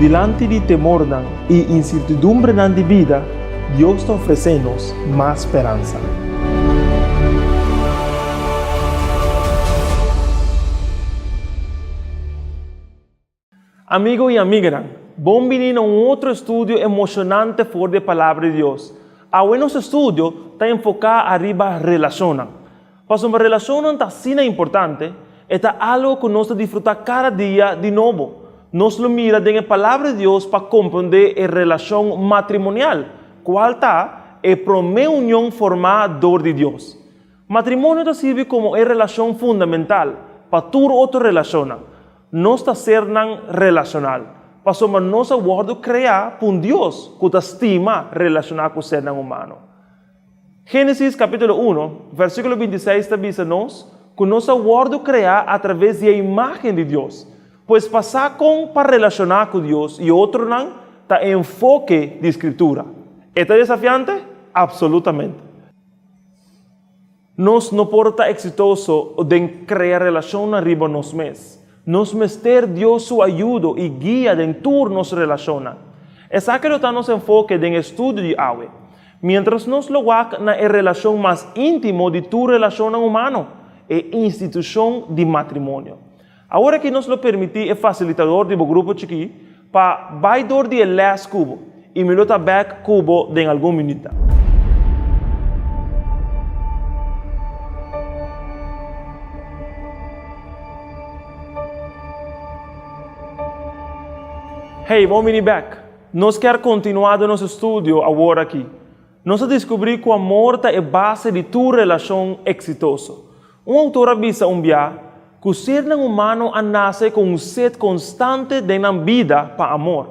Dilanti di temornan i insertidumbrenan di bida, Dios ta ofresé nos mas speransa. Amigo i amiganan, bon bini na un otro estudio emoshonante for di e Palabra di Dios. Awe nos estudio ta enfoká ariba relashonnan. Pasobra relashonnan ta asina importante, e ta algu ku nos ta disfrutá kada dia di nobo. Nos lo mira den e Palabra di Dios pa komprondé e relashon matrimonial, kual ta e promé union formá dor di Dios. Matrimonio ta sirbi komo e relashon fundamental pa tur otro relashonnan. Nos ta sernan relashonal, pasobra nos a wòrdu kreá pa un Dios ku ta stima relashoná ku sernan humano. Génesis kapítulo uno, versíkulo bintiseis ta bisa nos ku nos a wòrdu kreá atraves di e imágen di Dios. Pues pa sa kon pa relashoná ku Dios i otronan ta e enfoke di Skritura. E ta desafiante? Apsolutamente. Nos no por ta eksitoso den krea relashonnan riba nos mes. Nos mester Dios su ayudo i guia den tur nos relashonnan. Esaki lo ta nos enfoke den e studio di awe. Miéntras nos lo wak na e relashon mas íntimo di tur relashonnan humano, e institushon di matrimonio. Awor aki nos lo permití e fasilitador di bo grupo chikí pa bai dor di e lès ku bo i mi lo ta bèk ku bo den algun minütnan. Hey, bon bini bèk. Nos kier kontinuá den nos estudio awor aki. Nos a diskubrí ku amor ta e base di tur relashon eksitoso. Un outor a bisa un bia ku sernan humano a nase ku un set konstante den nan bida pa amor.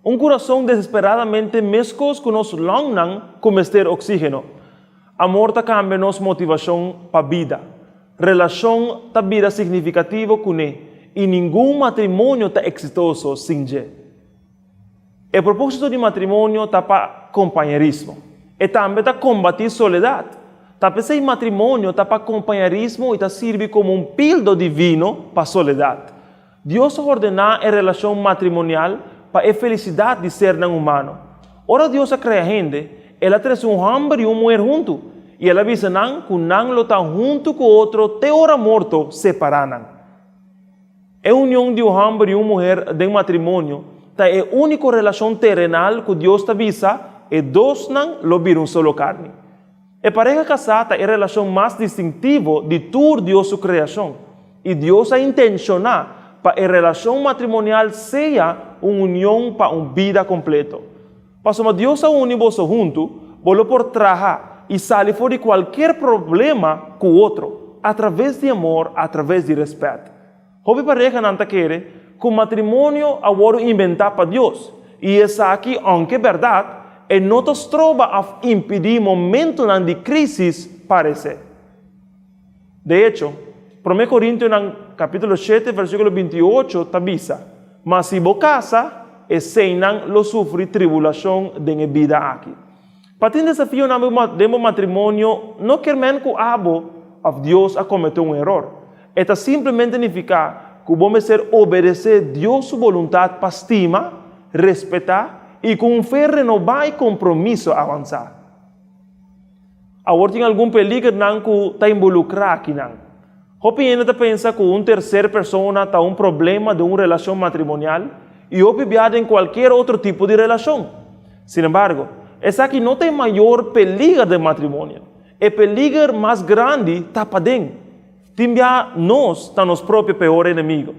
Un kurason desesperadamente meskos ku nos lòngnan ku mester oksígeno. Amor ta kambia nos motivashon pa bida. Relashon ta bira signifikativo kuné i ningun matrimonio ta eksitoso sin dje. E propósito di matrimonio ta pa kompañerismo. E tambe ta kombatí soledat. Ta p'esei matrimonio ta pa kompañerismo i ta sirbi komo un pildo divino pa soledat. Dios a ordená e relashon matrimonial pa e felisidat di sernan humano. Ora Dios a krea hende, el a trese un hòmber i un muher huntu, i el a bisa nan ku nan lo ta huntu ku otro te ora morto separá nan. E union di un hòmber i un muher den matrimonio ta e úniko relashon terenal ku Dios ta bisa e dosnan lo bira un solo karni. E pareha kasá ta e relashon mas distintivo di tur Dios su kreashon, i Dios a intenshoná pa e relashon matrimonial sea un union pa un bida kompleto. Pasobra Dios a uni boso huntu, bo lo por traha i sali for di kualkier problema ku otro, atraves di amor, atraves di rèspèt. Hopi parehanan ta kere ku matrimonio a wòrdu inventá pa Dios, i esaki, ounke bèrdat, e no ta stroba òf impidí momentunan di krísis paresé. De echo, Promé Korintionan kapítulo shete versíkulo 28 ta bisa, Ma si bo kasa, eseinan lo sufri tribulashon den e bida aki. Pa tin desafionan den bo matrimonio no kier men ku abo òf Dios a kometé un eror. E ta simplemente nifiká ku bo mester obedesé Dios su boluntat pa stima, respetá i ku un fe renobá i kompromiso avansá. Awor tin algun peligernan ku ta inbolukrá akinan. Hopi hende ta pensa ku un terser persona ta un problema den un relashon matrimonial i hopi bia den kualkier otro tipo di relashon. Sin embargo, esaki no ta e mayor peliger den matrimonio. E peliger mas grandi ta paden. Tin bia nos ta nos propio peor enemigo.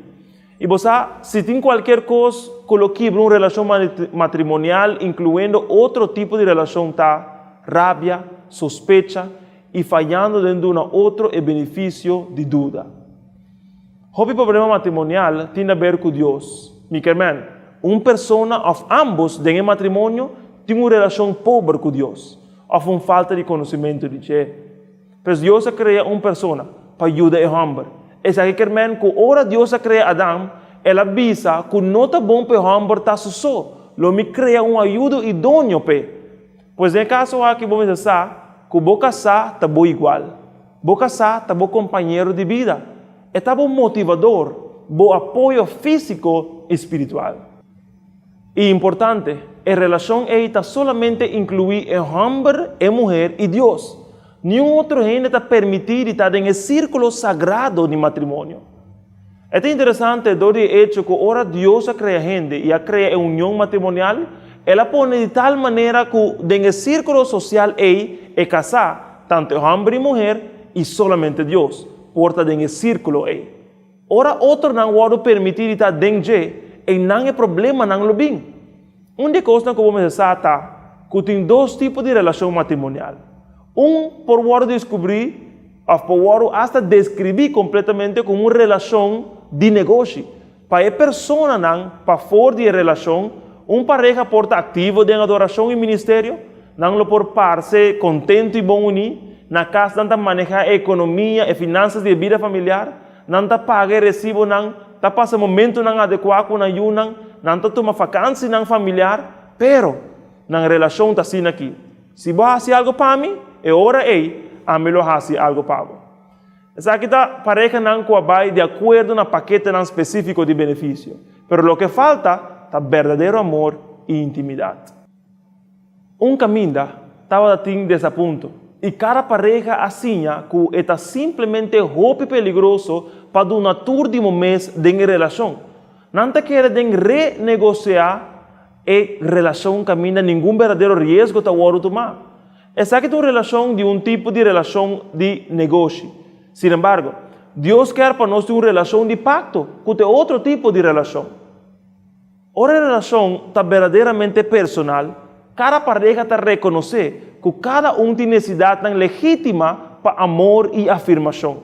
I bo sa, si tin kualkier kos ku lo kibra un relashon matrimonial, inkluendo otro tipo di relashon, ta rabia, sospecha i fayando den duna otro e benefisio di duda. Hopi problema matrimonial tin di aber ku Dios. Mi ker men, un persona òf ámbos den e matrimonio tin un relashon pober ku Dios òf un falta di konosementu di dje. Pues Dios a krea un persona pa yuda e hòmber. Esaki ker men ku ora Dios a krea Adam, el a bisa ku no ta bon pa e hòmber ta su so, lo mi krea un ayudo idóneo p'e. Pues den e kaso aki bo mester sa ku bo kasá ta bo igual. Bo kasá ta bo kompañero di bida. E ta bo motivador, bo apoyo físiko i spiritual. I importante, e relashon ei ta solamente inkluí e hòmber, e muher i Dios. Niun otro hende ta permití di ta den e sírkulo sagrado di matrimonio. E ta interesante dor di e echo ku ora Dios a krea hende i a krea e union matrimonial, el a pone di tal manera ku den e sírkulo sosial ei e kasá, tantu e hòmber i muher, i solamente Dios, por ta den e sírkulo ei. Ora otronan wòrdu permití di ta den dje, einan e problemanan lo bin. Un di e kosnan ku bo mester sa ta ku tin dos tipo di relashon matrimonial. Un por wòrdu diskubrí òf por wòrdu asta deskribí kompletamente komo un relashon di negoshi. Pa e personanan pafor di e relashon, un pareha por ta aktivo den adorashon i ministerio, nan lo por parse kontentu i bon uní, na kas nan ta manehá e ekonomia, e finansas di e bida familiar, nan ta paga e resibonan, ta pasa momentunan adekuá ku nan yunan, nan ta tuma fakansinan familiar, pero nan relashon ta asina aki, Si bo hasi algu pa mi, e ora ei ami lo hasi algu pa bo. Esaki ta parehanan ku a bai di akuerdo na paketenan spesífiko di benefisio, pero loke falta ta berdadero amor i intimidat. Un kaminda tabata tin desapunto i kada pareha a siña ku e ta simplemente hopi peligroso pa duna tur di bo mes den e relashon. Nan ta kere den renegosiá e relashon kaminda ningun berdadero riesgo ta wòrdu tumá. Esaki ta un relashon di un tipo di relashon di negoshi. Sin embargo, Dios kier pa nos tin un relashon di pakto, ku ta e otro tipo di relashon. Ora e relashon ta berdaderamente personal, kada pareha ta rekonosé ku kada un tin nesesidatnan legítima pa amor i afirmashon.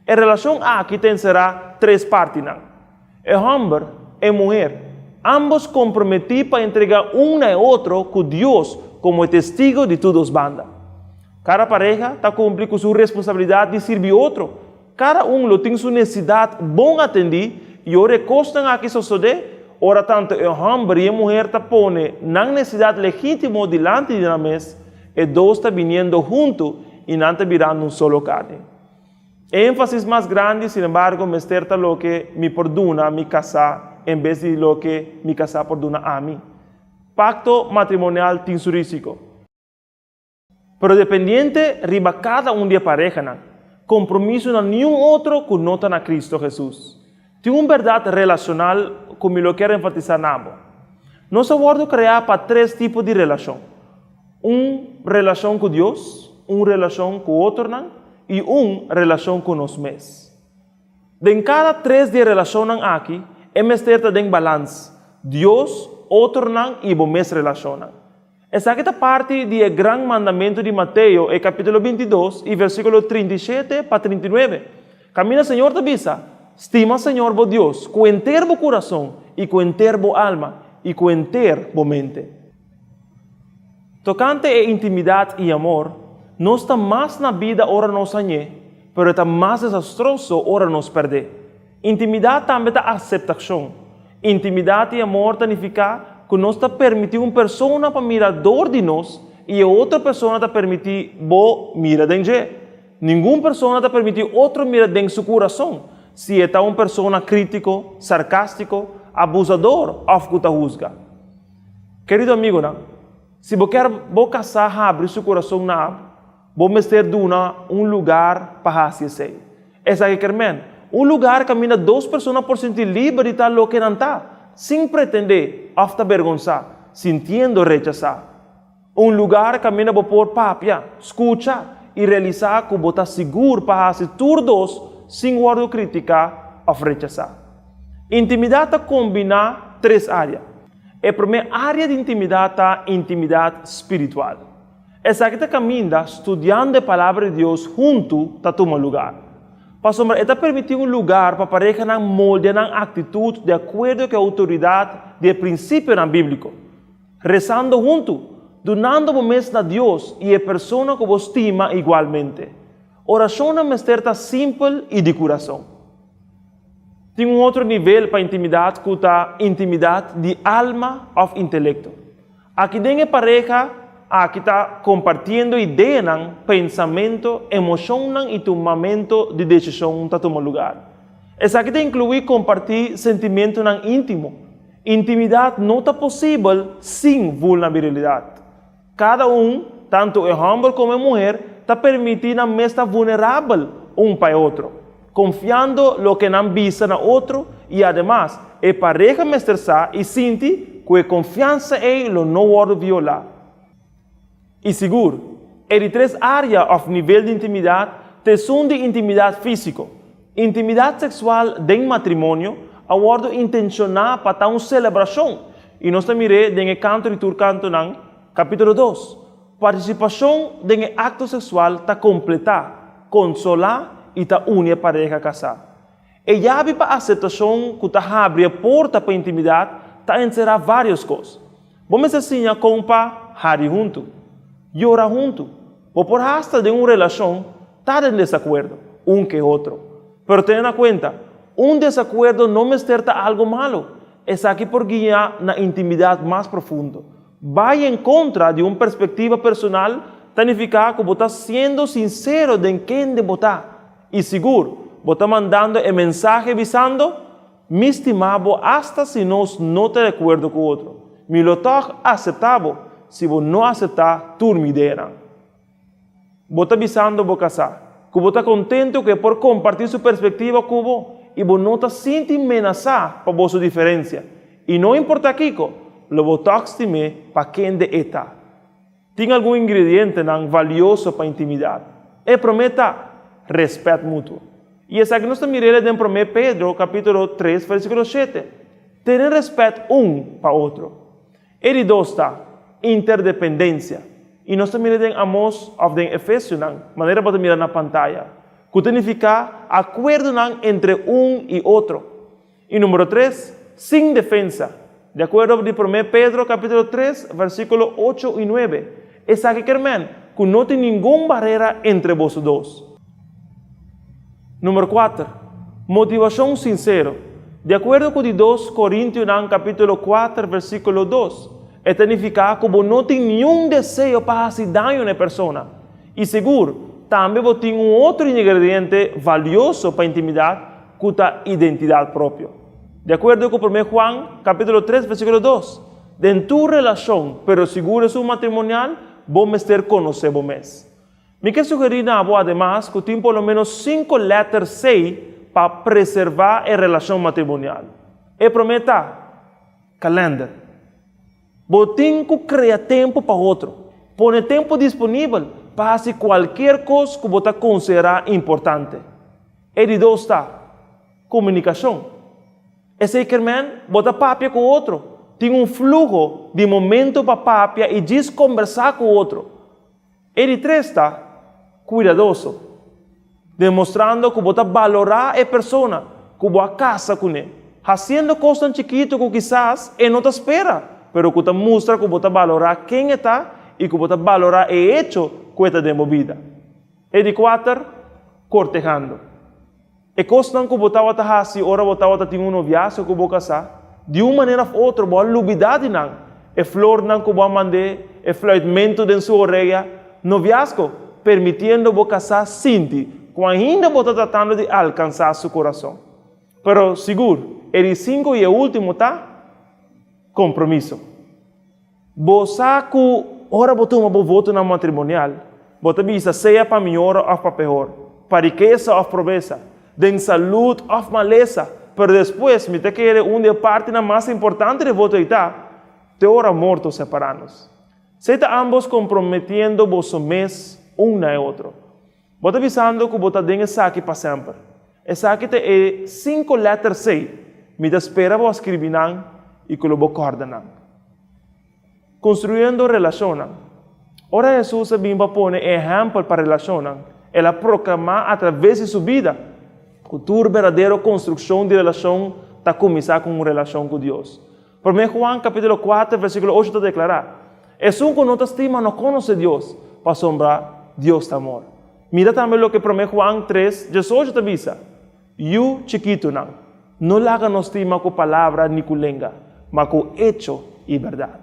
E relashon aki ta enserá tres partinan. E hòmber, e muher, ámbos komprometí pa entregá un na e otro ku Dios komo e testigo di tur dos banda. Kada pareha ta kumpli ku su responsabilidat di sirbi otro. Kada un lo tin su nesesidat bon atendí i ora e kosnan aki sosodé, ora tantu e hòmber i e muher ta pone nan nesesidat legítimo dilanti di nan mes, e dos ta biniendo huntu i nan ta birando un solo karni. E énfasis mas grandi, sinembargo, mester ta loke mi por duna mi kasá en bes di loke mi kasá por duna ami. Pakto matrimonial tin su rísiko. Pero dependiente riba kada un di e parehanan, kompromiso na niun otro ku no ta na Kristu Hesus. Tin un bèrdat relashonal ku mi lo kier enfatisá na bo. Nos a wòrdu kreá pa tres tipo di relashon. Un relashon ku Dios, un relashon ku otronan i un relashon ku nos mes. Den kada tres di e relashonnan aki, e mester ta den balans, Dios, otronan i bo mes relashonnan. Esaki ta parti di e gran mandamentu di Mateo e kapítulo 22 i versíkulo 37 pa 39. Kaminda Señor ta bisa, Stima Señor bo Dios ku henter bo kurason i ku henter bo alma i ku henter bo mente. Tokante e intimidat i amor, nos ta mas na bida ora nos hañ'é, pero e ta mas desastroso ora nos pèrd'é. Intimidat tambe ta aseptashon. Intimidat i amor ta nifiká ku nos ta permití un persona pa mira dor di nos i e otro persona ta permití bo mira den dje. Ningun persona ta permití otro mira den su kurason si e ta un persona krítiko, sarkástiko, abusador òf ku ta husga. Kerido amigonan, si bo kier bo kasá habri su kurason na abo, bo mester duna un lugar pa hasi esei. Esaki kier men, un lugar kaminda dos persona por sinti liber di ta loke nan ta, sin pretendé òf ta bergonsá, sintiendo rechasá. Un lugar kaminda bo por papia, skucha i realisá ku bo ta sigur pa hasi tur dos sin wòrdu kritiká òf rechasá. Intimidat ta kombiná tres área. E promé área di intimidat ta intimidat spiritual. Esaki ta kaminda studiando e Palabra di Dios huntu ta tuma lugar. Pasobra e ta permití un lugar pa parehanan moldia nan aktitut di akuerdo ku e outoridat di e prinsipionan bíbliko. Rezando huntu, dunando bo mes na Dios i e persona ku bo stima igualmente. Orashonnan mester ta simpel i di kurason. Tin un otro nivel pa intimidat ku ta intimidat di alma òf intelekto. Aki den e pareha aki ta kompartiendo ideanan, pensamentu, emoshonnan i tumamentu di desishon ta tuma lugar. Esaki ta inkluí kompartí sentimentunan íntimo. Intimidat no ta posibel sin vulnerabilidat. Kada un, tantu e hòmber komo e muher, ta permití nan mes ta vulnerabel un pa e otro, konfiando loke nan bisa na otro i ademas e pareha mester sa i sinti ku e konfiansa ei lo no wòrdu violá. I sigur, e di tres área òf nivel di intimidat ta esun di intimidat físiko. Intimidat seksual den matrimonio a wòrdu intenshoná pa ta un selebrashon, i nos ta mir'é den e Kanto di Tur Kantonan, kapítulo dos. Partisipashon den e akto seksual ta kompletá, konsolá i ta uni e pareha kasá. E yabi pa aseptashon ku ta habri e porta pa intimidat ta enserá vários kos. Bo mester siña kon pa hari huntu, yora huntu. Bo por hasta den un relashon ta den desakuerdo un ke otro. Pero tene na kuenta, un desakuerdo no mester ta algu malu. Esaki por guia na intimidat mas profundo. Bai en kontra di un perspektiva personal ta nifiká ku bo ta siendo sinsero den kende bo ta. I sigur, bo ta mandando e mensahe bisando, Mi stima bo asta si nos no ta di akuerdo ku otro. Mi lo tòg aseptá bo si bo no aseptá tur mi ideanan. Bo ta bisando bo kasá ku bo ta kontentu ku e por kompartí su perspektiva ku bo i bo no ta sinti menasá pa boso diferensia. I no importá kiko, lo bo tòg stim'é pa kende e ta. Tin algun ingredientenan valioso pa intimidat. E promé ta, rèspèt mutuo. I esaki nos ta mir'el den Promé Pedro kapítulo tres versíkulo shete, Tene rèspèt un pa otro. E di dos ta, interdependensia. I nos ta mira den Amos òf den Efesionan, manera bo ta mira na pantaya, ku ta nifiká akuerdonan entre un i otro. I numero tres, sin defensa. Di akuerdo di Promé Pedro kapítulo tres, versíkulo ocho i nuebe, esaki ker men ku no tin ningun barera entre boso dos. Numero kuater, motivashon sinsero. Di akuerdo ku di dos Korintionan kapítulo kuater, versíkulo dos, e ta nifiká ku bo no tin niun deseo pa hasi daño na e persona. I sigur, tambe bo tin un otro ingrediente valioso pa intimidat ku ta identidat propio. Di akuerdo ku Promé Juan kapítulo tres versíkulo dos, den tur relashon, pero sigur esun matrimonial, bo mester konosé bo mes. Mi ke sugerí na bo ademas ku tin por lo ménos sinku lèter C pa preservá e relashon matrimonial. E promé ta, kalènder. Bo tin ku krea tempu pa otro. Pone tempu disponibel pa hasi kualkier kos ku bo ta konsiderá importante. E di dos ta, komunikashon. Esei ker men bo ta papia ku otro. Tin un fluho di momento pa papia i djis kombersá ku otro. E di tres ta, kuidadoso, demostrando ku bo ta balorá e persona ku bo a kasa kuné, hasiendo kosnan chikitu ku kisas e no ta spera, pero ku ta mustra ku bo ta balorá ken e ta i ku bo ta balorá e echo ku e ta den bo bida. E di kuater, kortehando. E kosnan ku bo tabata hasi ora bo tabata tin un noviasgo ku bo kasá, di un manera òf otro bo a lubidá di nan. E flornan ku bo a mand'é, e fluitmentu den su orea, noviasgo, permitiendo bo kasá sinti ku ainda bo ta tratando di alkansá su kurason. Pero, sigur, e di sinku i e último ta, kompromiso. Bo sa ku ora bo tuma bo votonan matrimonial, bo ta bisa sea pa mihor òf pa pehor, pa rikesa òf pobresa, den salud òf malesa, pero despues mi ta kere un di e partinan mas importante di e voto ei ta, te ora morto separá nos. Esei ta ambos komprometiendo boso mes un na e otro. Bo ta bisando ku bo ta den esaki pa semper. Esaki ta e sinku lèter C. Mi ta spera bo a skribi nan i ku lo bo kòrda nan. Konstruyendo relashonnan. Ora Hesus a bin pa pone e ehèmpel pa relashonnan, el a proklamá atraves di su bida ku tur berdadero konstrukshon di relashon ta kuminsá ku un relashon ku Dios. Promé Juan kapítulo kuater versíkulo ocho ta deklará, Esun ku no ta stima no konosé Dios, pasobra Dios ta amor. Mira tambe loke Promé Juan tres, diesocho ta bisa, Yu chikitunan, no laga nos stima ku palabra ni ku lenga, ma ku echo i bèrdat.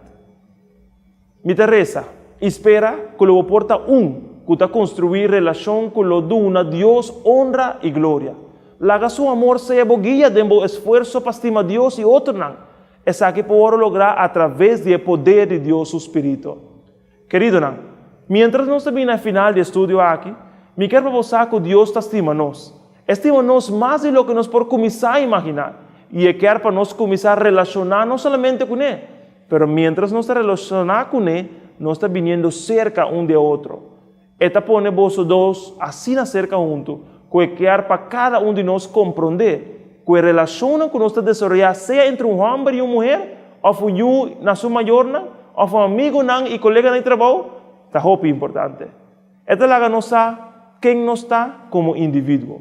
Mi ta resa i spera ku lo bo por ta un ku ta konstruí relashon ku lo duna Dios onra i gloria. Laga su amor sea bo guia den bo esfuerso pa stima Dios i otronan. Esaki por wòrdu lográ atraves di e poder di Dios su spiritu. Keridonan, miéntras nos ta bini na e final di e studio aki, mi kier pa bo sa ku Dios ta stima nos. E stima nos mas di loke nos por kuminsá imaginá, i e kier pa nos kuminsá relashoná no solamente kuné, pero miéntras nos ta relashoná kuné, nos ta biniendo serka un di e otro. E ta pone boso dos asina serka huntu ku e kier pa kada un di nos komprondé ku e relashonnan ku nos ta desaroyá sea entre un hòmber i un muher òf un yu na su mayornan òf un amigunan i koleganan di trabou ta hopi importante. E ta laga nos sa ken nos ta komo individuo.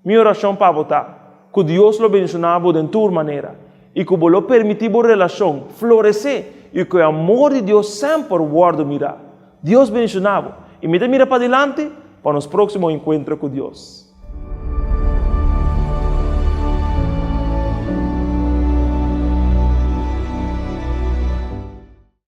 Mi orashon pa bo ta ku Dios lo bendishoná bo den tur manera i ku bo lo permití bo relashon floresé i ku e amor di Dios semper wòrdu mirá. Dios bendishoná bo i mi ta mira padilanti pa nos próksimo enkuentro ku Dios.